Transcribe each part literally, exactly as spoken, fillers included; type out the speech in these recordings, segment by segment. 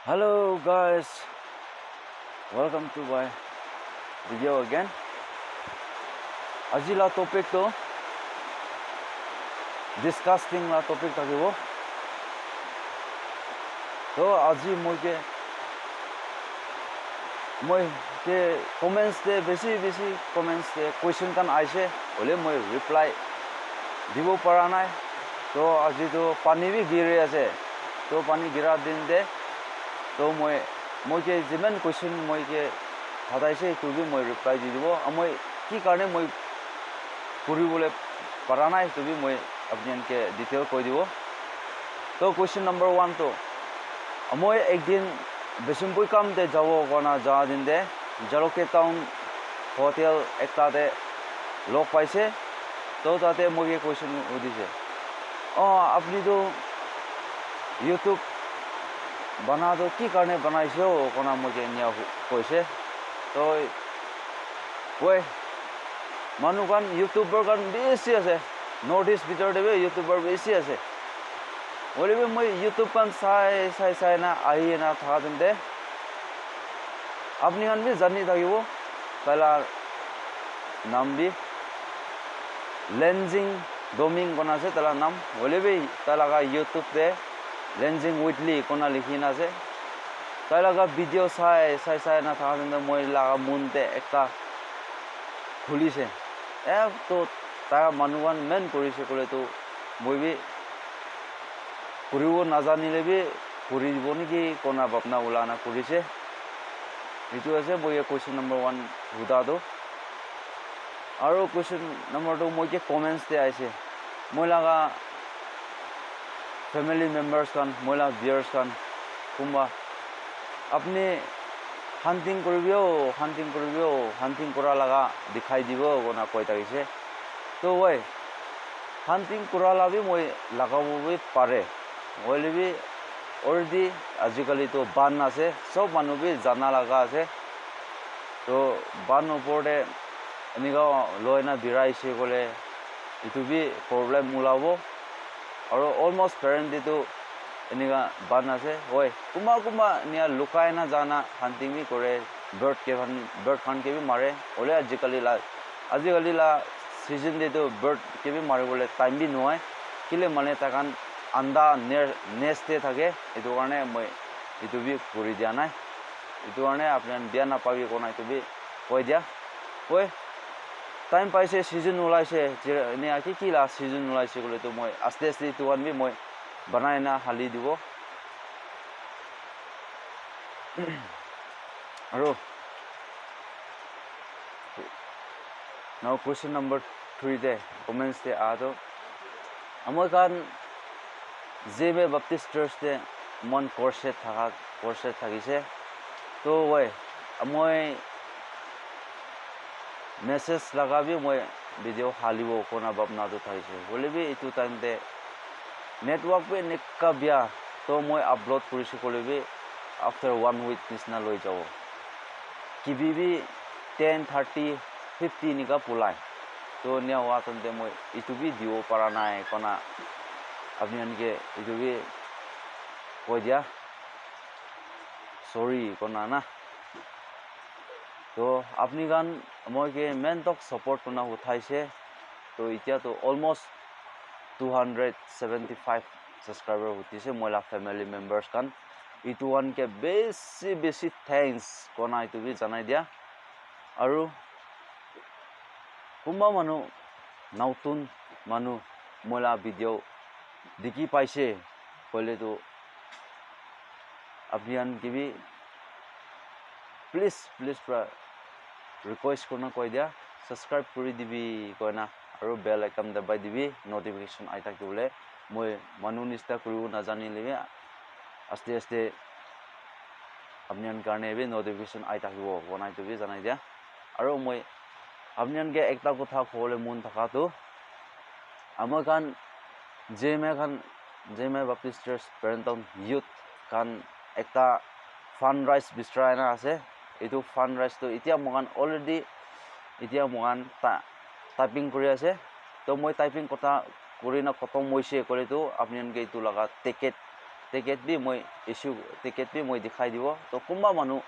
Hello guys, welcome to my video again. Aji la topic to disgusting la topic thakibo. To aji moi ke moi ke comments te besi besi comments te question khan aise, hole moi reply dibo para nai. To aji to pani bi giri ase, to pani gira din te to moi moi ke jiman question moi ke hadaise etu bi moi reply di dibo. Aru moi ki karne moi kuri bole para nai etu bi moi apni khan ke detail koi dibo. To question number one to moi ek din Bishnupuir kam te jabo kona ja din te Jalokia town hotel ekta te log paise. To tate moi ke question udise, "Oh, apni to YouTube bana to ki karne banaise ho?" kona moi ke enia koise. To koi manu khan, YouTuber khan bisi ase, North East bhitor te bi YouTuber bisi ase. Hole bi moi YouTube khan sai sai sai na ahi na thaka din te apni khan bi jani thakibo, tai la nam bi Lenzing Doming kona ase tai la nam. Hole bi tai laga YouTube te Lenzing Weekly kona likhi na ase. Tai laga video sai sai sai na thaka din te moi laga mon te ekta khulise. Eh, to tai manu khan main korise kole to moi bi kuribo najanile bi kuribo niki kona bhabna ulai na kurise. Etu ase moi ke question number one huda tu. Aru question number two moi ke comments te aise. Moi laga family members khan, moi laga viewers khan, kunba apni hunting kuribo, hunting kuribo, hunting kura laga dikhai dibo kona koi thakise. To why hunting kura la bi moi lagabo bi pare. Hoile bi already ajikali to ban ase, sob manu bi jana laga ase. To ban opor te enika loi na birai se kole etu bi problem ulabo. Aru almost parent te tu enika ban ase. Hoi, kunba kunba enika lukai na jana hunting bi kore, bird ke khan, bird khan ke bi mare. Hole ajikali la, ajikali la season te tu bird ke bi mari bole time bi nohoi. Kile mane tai khan anda ne-, nest te thake. Etu karne moi etu bi kuri dia nai. Etu karne apni khan bia napabi kona etu bi koi dia. Koi time paise, season ulaise, jira-, enika ki ki la season ulaise kole tu moi aste aste etu khan bi moi banai na hali dibo. Aru now question number three te comments te aha to, amoi khan Zeme Baptist Church te mon crusade thaka, crusade thakise. To why amoi message laga bi moi video halibo kona bhabna tu thakise. Hole bi etu time te network bi enika bia, to moi upload kurise kole bi after one week nisna loi jabo. Kibi bi ten thirty, fifty enika pulai. To enia howa time te moi etu bi dibo para nai kona apni khan ke etu bi koi dia sorry kona na. To apni khan moi ke main tok support kurna uthaise. To itya to almost two hundred seventy five subscriber utise moi la family members khan. Etu khan ke besi besi thanks kona etu bi janai dia. Aru kunba manu, nautun manu moi la video dikhi paise koile tu apni khan ke bi please, please pra request kurna koi dia, subscribe kuri dibi koina aru bell icon dabai dibi, notification ai thaki bole. Moi manu nista kuribo najani le bi aste aste apni khan karne bi notification ai thakibo kona etu bi janai dia. Aru moi apni khan ke ekta kotha kobole mon thaka tu, amar khan J M I khan, J M I Baptist Church Parent Town Youth khan ekta fundraise bichara na ase. Etu fundraise tu itya moikhan already, itya moikhan ta-, typing kuri ase. To moi typing kotha kuri na khotom hoise koile tu apni khan ke etu laga ticket ticket bi moi issue, ticket bi moi dikhai dibo. To kunba manu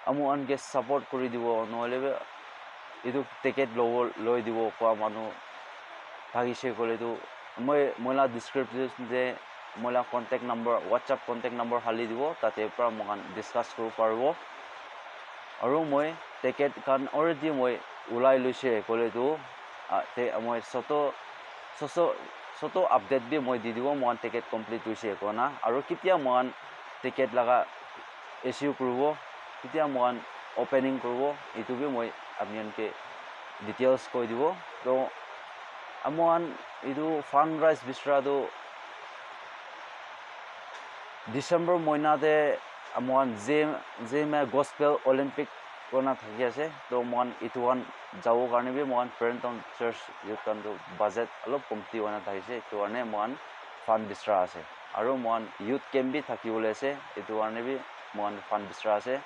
ami khan ke support kuri dibo, nohole bi etu ticket lobo, loi dibo koa manu thakise koile tu moi, moi la description te moi la contact number, WhatsApp contact number hali dibo, tate pra moi khan discuss kuribo paribo. Aru moi ticket khan already moi ulai loise koile tu, ah, te moi soto, soso, soto update bi moi di dibo, moi khan ticket complete hoise koina. Aru ketia moi khan ticket laga issue kuribo, ketia moi khan opening kuribo, etu bi moi apni khan ke details koi dibo. To moi khan etu fundraise bisra tu December moina te moi khan Zeme, Zeme Gospel Olympic kona thaki ase. To moi khan etu khan jabo karne bi moi khan Parent Town Church youth khan tu budget olop komti hoina thakise, etu karne moi khan fund bisra ase. Aru moi khan youth camp bi thaki bole ase, etu karne bi moi khan fund bisra ase.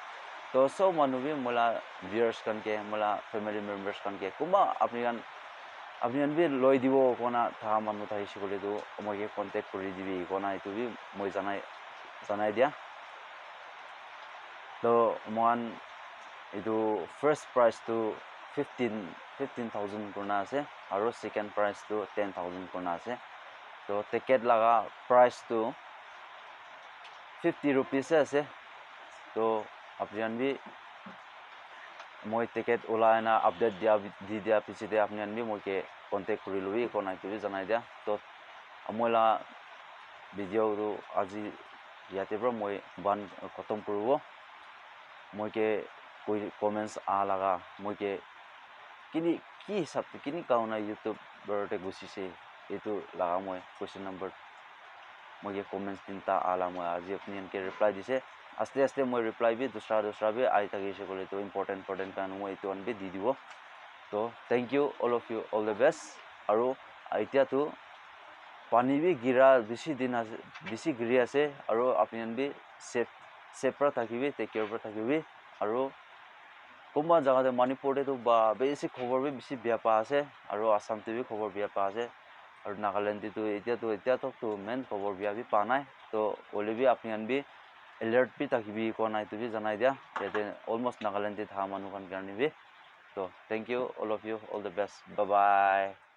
To sob manu bi moi la viewers khan ke, moi la family members khan ke, kunba apni khan, apni khan bi loi dibo kona thaka manu thakise koile tu moi ke contact kuri dibi kona etu bi moi janai, janai dia. To moi khan etu first prize tu fifteen, fifteen thousand kurna ase, aru second prize tu ten thousand kurna ase. To ticket laga price tu fifty rupees ase. To apni khan bi moi ticket ulai na update dia, di dia piche te apni khan bi moi ke contact kuri lobi kona etu bi janai dia. To moi la video tu aji yate pra moi ban khatam kuribo. Moi ke koi comments aha laga, moi ke kini, ki hisab te kini karone YouTuber te gusi se, etu laga moi question number, moi ke comments tinta aha la moi aji apni khan ke reply dise. Aste aste moi reply bi dusra dusra bi ahi thakise koile tu important important khan moi etu khan bi di dibo. To thank you all of you, all the best. Aru etia tu pani bi gira bishi din ase, bishi giri ase, aru apni khan bi safe, safe pra thakibi, take care pra thakibi. Aru kunba jaga te Manipur te tu ba bishi khobor bi bishi bia pa ase, aru Assam te bi khobor bia pa ase, aru Nagaland te tu etia tu, etia tak tu main khobor bia bi pa nai. To hoile bi apni khan bi alert bi thakibi kona etu bi janai dia. Yate almost Nagaland te thaka manu khan karne bi. To thank you all of you, all the best, bye bye.